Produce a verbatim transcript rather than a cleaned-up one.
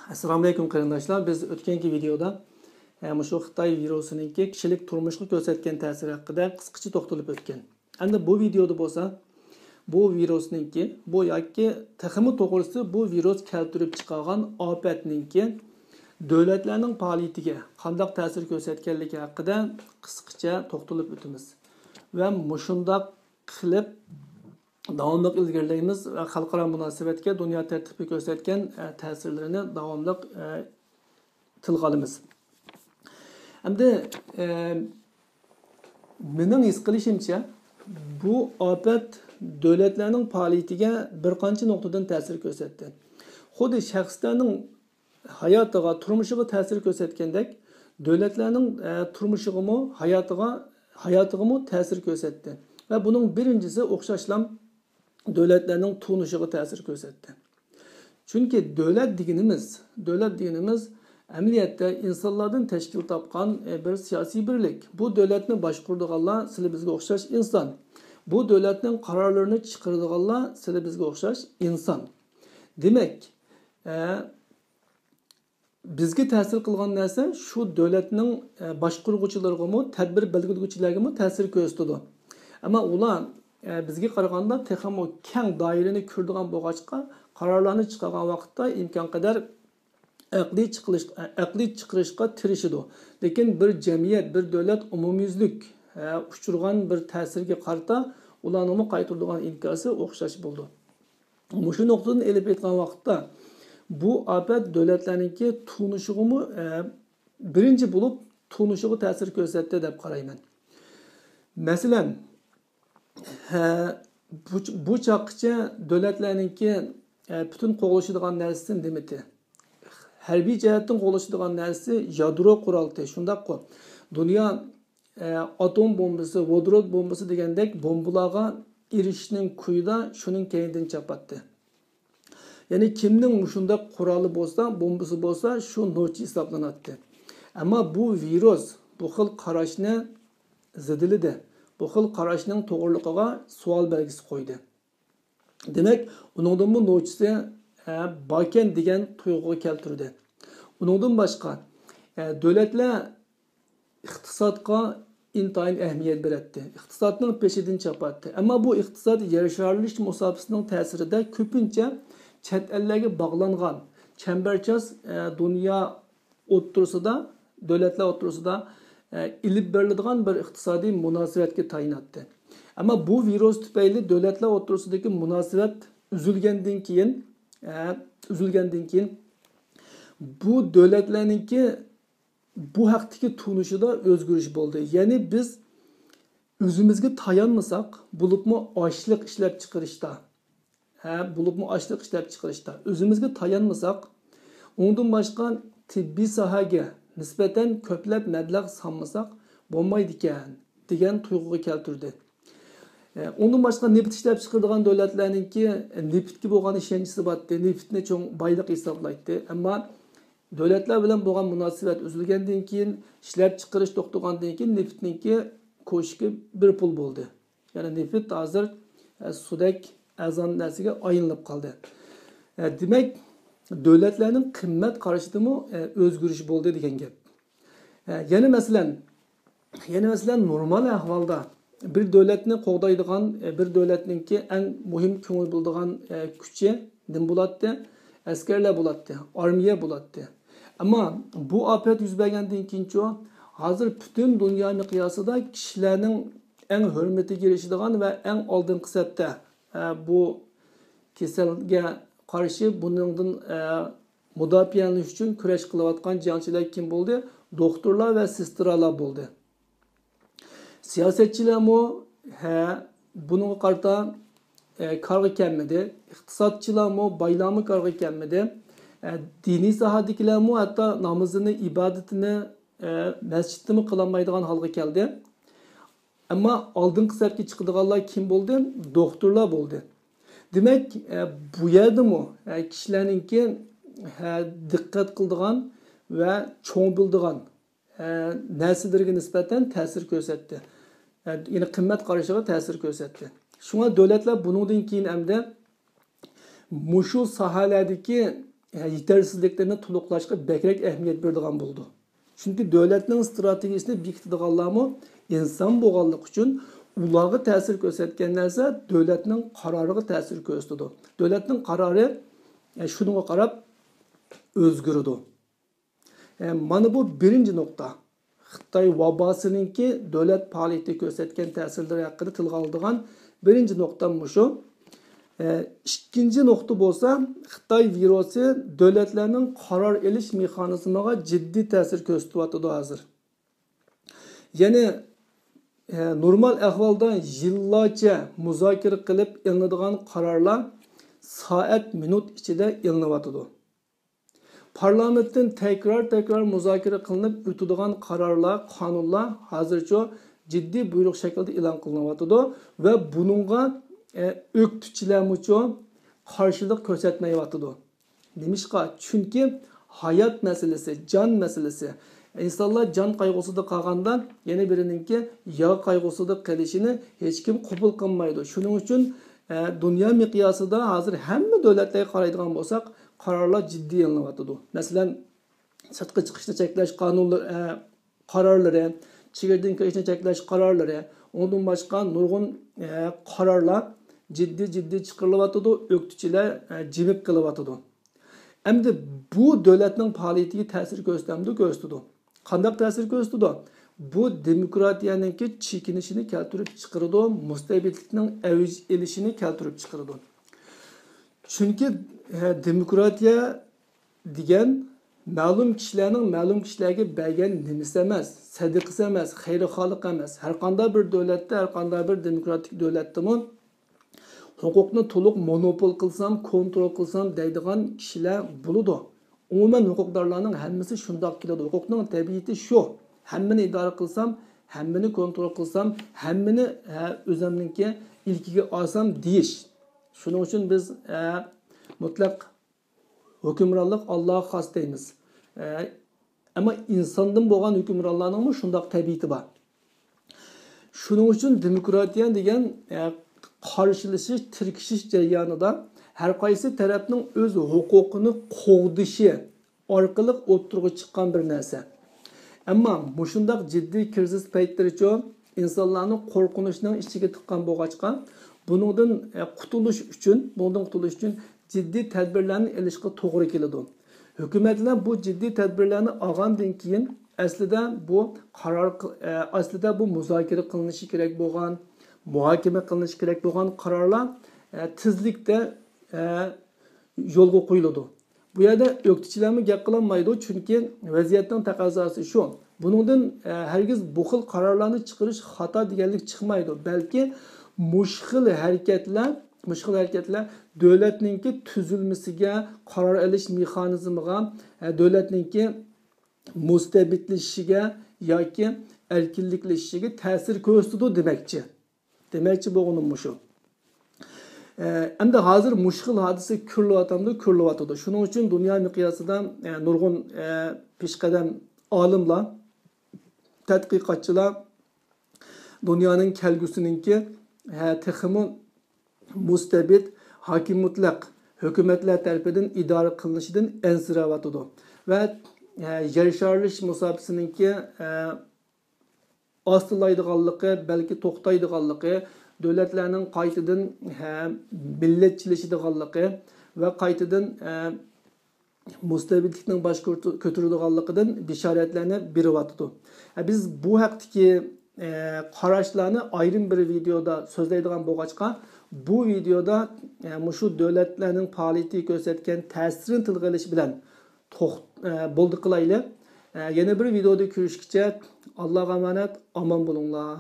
ئەسسالامۇئەلەيكۇم قېرىنداشلار، بىز ئۆتكەنكى ۋىدېيودا، ئە، مۇشۇ خىتاي ۋىرۇسىنىڭكى كىشىلىك تۇرمۇشقا كۆرسەتكەن تەسىرى ھەققىدە قىسقىچە توختىلىپ ئۆتكەن. ئەمدى بۇ ۋىدېيودا بولسا، بۇ ۋىرۇسنىڭكى، بۇ ياكى تېخىمۇ توغرىسى بۇ ۋىرۇس كەلتۈرۈپ چىقارغان ئاپەتنىڭكى دۆلەتلەرنىڭ پائالىيىتىگە قانداق تەسىر كۆرسەتكەنلىكى ھەققىدە قىسقىچە توختىلىپ ئۆتىمىز. ۋە مۇشۇنداق قىلىپ داۋاملىق ئىلگىرىلەيمىز ۋە خەلقئارا مۇناسىۋەتكە، دۇنيا تەرتىپىگە كۆرسەتكەن، ئە، تەسىرلىرىنى داۋاملىق، ئە، تىلغا ئالىمىز. ئەمدى، ئە، مېنىڭ ھېس قىلىشىمچە، بۇ ئاپەت دۆلەتلەرنىڭ پائالىيىتىگە بىر قانچە نۇقتىدىن تەسىر كۆرسەتتى. خۇددى شەخسلەرنىڭ ھاياتىغا، تۇرمۇشىغا تەسىر كۆرسەتكەندەك، دۆلەتلەرنىڭ، ئە، تۇرمۇشىغىمۇ، ھاياتىغا، ھاياتىغىمۇ تەسىر كۆرسەتتى. ۋە بۇنىڭ بىرىنچىسى ئوخشاشلا دۆلەتلەرنىڭ تونۇشىغا تەسىر كۆرسەتتى. چۈنكى دۆلەت دېگىنىمىز، دۆلەت دېگىنىمىز ئەمەلىيەتتە ئىنسانلاردىن تەشكىل تاپقان، ئە، بىر سىياسىي بىرلىك. بۇ دۆلەتنى باشقۇرىدىغانلار سىلى بىزگە ئوخشاش ئىنسان. بۇ دۆلەتنىڭ قارارلىرىنى چىقىرىدىغانلار سىلى بىزگە ئوخشاش ئىنسان. دېمەك، ئە، بىزگە تەسىر قىلغان نەرسە شۇ دۆلەتنىڭ، ئە، باشقۇرغۇچىلىرىغىمۇ، تەدبىر بەلگىلىگۈچىلەرگىمۇ تەسىر كۆرسىتىدۇ. ئەمما ئۇلار، ئە، بىزگە قارىغاندا تېخىمۇ كەڭ دائىرىنى كۆرىدىغان بولغاچقا، قارارلارنى چىقارغان ۋاقىتتا ئىمكانقەدەر ئەقلىي چىقىلىش-، ئەقلىي چىقىرىشقا تىرىشىدۇ. لېكىن بىر جەمئىيەت، بىر دۆلەت ئومۇميۈزلۈك، ئە، ئۇچرىغان بىر تەسىرگە قارىتا ئۇلارنىڭمۇ قايتۇرىدىغان ئىنكاسى ئوخشاش بولىدۇ. مۇشۇ نۇقتىدىن ئېلىپ ئېيتقان ۋاقىتتا، بۇ ئاپەت دۆلەتلەرنىڭكى تونۇشىغىمۇ، ئە، بىرىنچى بولۇپ تونۇشىغا تەسىر كۆرسەتتى دەپ قارايمەن. مەسىلەن، ھە، بۇ، بۇ چاغقىچە دۆلەتلەرنىڭكى، ئە، پۈتۈن قوغلىشىدىغان نەرسىسى نېمىتى؟ ھەربىي جەھەتتىن قوغلىشىدىغان نەرسىسى يادرو قورالى، شۇنداققۇ؟ دۇنيا ئە، ئاتوم بومبىسى، ۋودورود بومبىسى دېگەندەك بومبىلارغا ئېرىشىشنىڭ كويىدا شۇنىڭ كەينىدىن چاپاتتى. يەنى كىمنىڭ مۇشۇنداق قورالى بولسا، بومبىسى بولسا، شۇ نوچى ھېسابلىناتتى. ئەمما بۇ ۋىرۇس بۇ خىل قاراشنى زېدىلىدى. بۇ خىل قاراشنىڭ توغرىلىقىغا سوئال بەلگىسى قويدى. دېمەك، ئۇنىڭدىنمۇ نوچىسى، ھە، باركەن دېگەن تۇيغۇغا كەلتۈردى. ئۇنىڭدىن باشقا، ھە، دۆلەتلەر ئىقتىسادقا ئىنتايىن ئەھمىيەت بېرەتتى. ئىقتىسادنىڭ پېشىدىن چاپاتتى. ئەمما بۇ ئىقتىساد يەر شارلىنىش مۇساپىسىنىڭ تەسىرىدە كۆپىنچە چەت ئەللەرگە باغلانغان، چەمبەرچاس، ھە، دۇنيا ئوتتۇرىسىدا، دۆلەتلەر ئوتتۇرىسىدا، ئە، ئېلىپ بېرىلىدىغان بىر ئىقتىسادىي مۇناسىۋەتكە تايىناتتى. ئەمما بۇ ۋىرۇس تۈپەيلى دۆلەتلەر ئوتتۇرىسىدىكى مۇناسىۋەت ئۈزۈلگەندىن كېيىن، ئە، ئۈزۈلگەندىن كېيىن بۇ دۆلەتلەرنىڭكى بۇ ھەقتىكى تونۇشىدا ئۆزگىرىش بولدى. يەنى بىز ئۆزىمىزگە تايانمىساق، بولۇپمۇ ئاشلىق ئىشلەپچىقىرىشتا، ھە، بولۇپمۇ ئاشلىق ئىشلەپچىقىرىشتا ئۆزىمىزگە تايانمىساق، ئۇنىڭدىن باشقا تېببىي ساھەگە نىسبەتەن كۆپلەپ مەبلەغ سالمىساق بولمايدىكەن، دېگەن تۇيغۇغا كەلتۈردى. ئۇنىڭدىن باشقا نېفىت ئىشلەپچىقىرىدىغان دۆلەتلەرنىڭكى نېفىتكە بولغان ئىشەنچىسى بارتتى، نېفىتنى چوڭ بايلىق ھېسابلايتتى. ئەمما دۆلەتلەر بىلەن بولغان مۇناسىۋەت ئۈزۈلگەندىن كېيىن، ئىشلەپچىقىرىش توختىغاندىن كېيىن نېفىتنىڭكى كوشىكى بىر پۇل بولدى. يەنى نېفىت ھازىر، ئە، سۇدەك ئەرزان نەرسىگە ئايلىنىپ قالدى. ئە، دېمەك، دۆلەتلەرنىڭ قىممەت قارىشىدىمۇ، ئە، ئۆزگىرىش بولدى دېگەن گەپ. ئە، يەنە مەسىلەن، يەنە مەسىلەن، نورمال ئەھۋالدا بىر دۆلەتنى قوغدايدىغان، ئە، بىر دۆلەتنىڭكى ئەڭ مۇھىم كۆڭۈل بۆلىدىغان، ئە، كۈچى نېمە بولاتتى؟ ئەسكەرلەر بولاتتى، ئارمىيە بولاتتى. ئەمما بۇ ئاپەت يۈز بەرگەندىن كېيىنچۇ، ھازىر پۈتۈن دۇنيا مىقياسىدا كىشىلەرنىڭ ئەڭ ھۆرمىتىگە ئېرىشىدىغان ۋە ئەڭ ئالدىنقى سەپتە، ئە، بۇ كېسەلگە قارشى بۇنىڭدىن، ئە، مۇداپىئەلىنىش ئۈچۈن كۈرەش قىلىۋاتقان جەڭچىلەر كىم بولدى؟ دوختۇرلار ۋە سېسترالار بولدى. سىياسەتچىلەرمۇ، ھە، بۇنىڭغا قارىتا، ئە، كارغا كەلمىدى. ئىقتىسادچىلارمۇ، بايلارمۇ كارغا كەلمىدى. ئە، دىنىي ساھەدىكىلەرمۇ ھەتتا نامىزىنى، ئىبادىتىنى، ئە، مەسچىتتىمۇ قىلالمايدىغان ھالغا كەلدى. ئەمما ئالدىنقى سەپكە چىقىدىغانلار كىم بولدى؟ دوختۇرلار بولدى. دېمەك، ئە، بۇ يەردىمۇ، ئە، كىشىلەرنىڭكى، ھە، دىققەت قىلىدىغان ۋە چوڭ بىلىدىغان، ئە، نەرسىلىرىگە نىسبەتەن تەسىر كۆرسەتتى. ئە، يەنى قىممەت قارىشىغا تەسىر كۆرسەتتى. شۇڭا دۆلەتلەر بۇنىڭدىن كېيىن ئەمدى مۇشۇ ساھەلەردىكى يېتەرسىزلىكلىرىنى تولۇقلاشقا بەكرەك ئەھمىيەت بېرىدىغان بولىدۇ. چۈنكى دۆلەتنىڭ ئىستراتېگىيىسىنى بېكىتىدىغانلارمۇ ئىنسان بولغانلىقى ئۈچۈن، ئۇلارغا تەسىر كۆرسەتكەن نەرسە دۆلەتنىڭ قارارىغا تەسىر كۆرسىتىدۇ. دۆلەتنىڭ قارارى، ئە، شۇنىڭغا قاراپ ئۆزگىرىدۇ. ئە، مانا بۇ بىرىنچى نۇقتا. خىتاي ۋاباسىنىڭكى دۆلەت پائالىيىتىگە كۆرسەتكەن تەسىرلىرى ھەققىدە تىلغا ئالىدىغان بىرىنچى نۇقتام مۇشۇ. ئە، ئىككىنچى نۇقتا بولسا، خىتاي ۋىرۇسى دۆلەتلەرنىڭ قارار ئېلىش مېخانىزمىغا جىددىي تەسىر كۆرسىتىۋاتىدۇ ھازىر. يەنى، ئە، نورمال ئەھۋالدا يىللارچە مۇزاكىرە قىلىپ ئېلىنىدىغان قارارلار سائەت، مىنۇت ئىچىدە ئېلىنىۋاتىدۇ. پارلامېنتتىن تەكرار-تەكرار مۇزاكىرە قىلىنىپ ئۆتىدىغان قارارلار، قانۇنلار ھازىرچۇ جىددىي بۇيرۇق شەكلىدە ئېلان قىلىنىۋاتىدۇ ۋە بۇنىڭغا، ئە، ئۆكتىچىلەرمۇچۇ قارشىلىق كۆرسەتمەيۋاتىدۇ. نېمىشقا؟ چۈنكى ھايات مەسىلىسى، جان مەسىلىسى. ئىنسانلار جان قايغۇسىدا قالغاندا، يەنە بىرىنىڭكى ياغ قايغۇسىدا قېلىشىنى ھېچكىم قوبۇل قىلمايدۇ. شۇنىڭ ئۈچۈن، ئە، دۇنيا مىقياسىدا ھازىر ھەممە دۆلەتلەرگە قارايدىغان بولساق، قارارلار جىددىي ئېلىنىۋاتىدۇ. مەسىلەن، سىرتقا چىقىشنى چەكلەش قانۇنلىرى، ئە، قارارلىرى، چېگرىدىن كىرىشنى چەكلەش قارارلىرى، ئۇنىڭدىن باشقا نۇرغۇن، ئە، قارارلار جىددىي، جىددىي چىقىرىلىۋاتىدۇ، ئۆكتىچىلەر، ئە، جىمىپ قېلىۋاتىدۇ. ئەمدى بۇ دۆلەتنىڭ پائالىيىتىگە تەسىر كۆرسىتەمدۇ؟ كۆرسىتىدۇ. قانداق تەسىر كۆرسىتىدۇ؟ بۇ دېموكراتىيەنىڭكى چېكىنىشىنى كەلتۈرۈپ چىقىرىدۇ، مۇستەبىتلىكنىڭ ئەۋج ئېلىشىنى كەلتۈرۈپ چىقىرىدۇ. چۈنكى، ھە، دېموكراتىيە دېگەن مەلۇم كىشىلەرنىڭ مەلۇم كىشىلەرگە بەرگەن نېمىسى ئەمەس، سەدىقىسى ئەمەس، خەيرىخاھلىق ئەمەس. ھەرقانداق بىر دۆلەتتە، ھەرقانداق بىر دېموكراتىك دۆلەتتىمۇ ھوقۇقنى تولۇق مونوپول قىلسام، كونترول قىلسام دەيدىغان كىشىلەر بولىدۇ. ئومۇمەن ھوقۇقدارلارنىڭ ھەممىسى شۇنداق كېلىدۇ. ھوقۇقنىڭ تەبىئىتى شۇ. ھەممىنى ئىدارە قىلسام، ھەممىنى كونترول قىلسام، ھەممىنى، ھە، ئۆزۈمنىڭكى ئىلكىگە ئالسام دېيىش. شۇنىڭ ئۈچۈن بىز، ھە، مۇتلەق ھۆكۈمرانلىق ئاللاغا خاس دەيمىز. ئە، ئەمما ئىنساندىن بولغان ھۆكۈمرانلارنىڭمۇ شۇنداق تەبىئىتى بار. شۇنىڭ ئۈچۈن دېموكراتىيە دېگەن، ئە، قارشىلىشىش، تىركىشىش جەريانىدا ھەر قايسى تەرەپنىڭ ئۆز ھوقۇقىنى قوغدىشى ئارقىلىق ئوتتۇرىغا چىققان بىر نەرسە. ئەمما مۇشۇنداق جىددىي كىرىزىس پەيتلىرىچۇ ئىنسانلارنى قورقۇنچنىڭ ئىچىگە تىققان بولغاچقا، بۇنىڭدىن، ئە، قۇتۇلۇش ئۈچۈن، بۇنىڭدىن قۇتۇلۇش ئۈچۈن جىددىي تەدبىرلەرنى ئېلىشقا توغرا كېلىدۇ. ھۆكۈمەتلەر بۇ جىددىي تەدبىرلەرنى ئالغاندىن كېيىن، ئەسلىدە بۇ قارار قىل-، ئە، ئەسلىدە بۇ مۇزاكىرە قىلىنىشى كېرەك بولغان، مۇھاكىمە قىلىنىشى كېرەك بولغان قارارلار، ئە، تېزلىكتە، ئە، يولغا قويۇلىدۇ. بۇ يەردە ئۆكتىچىلەرمۇ گەپ قىلالمايدۇ، چۈنكى ۋەزىيەتنىڭ تەقەززاسى شۇ. بۇنىڭدىن، ئە، ھەرگىز بۇ خىل قارارلارنى چىقىرىش خاتا دېگەنلىك چىقمايدۇ، بەلكى مۇشۇ خىل ھەرىكەتلەر، مۇشۇ خىل ھەرىكەتلەر دۆلەتنىڭكى تۈزۈلمىسىگە، قارار ئېلىش مېخانىزمىغا، ئە، دۆلەتنىڭكى مۇستەبىتلىشىشىگە ياكى ئەركىنلىكلىشىشىگە تەسىر كۆرسىتىدۇ دېمەكچى. دېمەكچى بولغىنىم مۇشۇ. ئە، ئەمدى ھازىر مۇشۇ خىل ھادىسە كۆرۈلۈۋاتامدۇ؟ كۆرۈلۈۋاتىدۇ. شۇنىڭ ئۈچۈن دۇنيا مىقياسىدا، ئە، نۇرغۇن، ئە، پېشقەدەم ئالىملار، تەتقىقاتچىلار دۇنيانىڭ كەلگۈسىنىڭكى، ھە، تېخىمۇ مۇستەبىت، ھاكىم مۇتلەق ھۆكۈمەتلەر تەرىپىدىن ئىدارە قىلىنىشىدىن ئەنسىرەۋاتىدۇ ۋە، ھە، يەر شارلىشىش مۇساپىسىنىڭكى، ھە، ئاستىلايدىغانلىقى، بەلكى توختايدىغانلىقى، دۆلەتلەرنىڭ قايتىدىن، ھە، مىللەتچىلىشىدىغانلىقى ۋە قايتىدىن، ھە، مۇستەبىتلىكنىڭ باش كۆتۈ-، كۆتۈرىدىغانلىقىدىن بېشارەتلەرنى بېرىۋاتىدۇ. ھە، بىز بۇ ھەقتىكى، ئە، قاراشلارنى ئايرىم بىر ۋىدېيودا سۆزلەيدىغان بولغاچقا، بۇ ۋىدېيودا، ئە، مۇشۇ دۆلەتلەرنىڭ پائالىيىتىگە كۆرسەتكەن تەسىرىنى تىلغا ئېلىش بىلەن توخ-، ئە، بولدى قىلايلى. ئە، يەنە بىر ۋىدېيودا كۆرۈشكىچە، ئاللاغا ئامانەت، ئامان بولۇڭلار.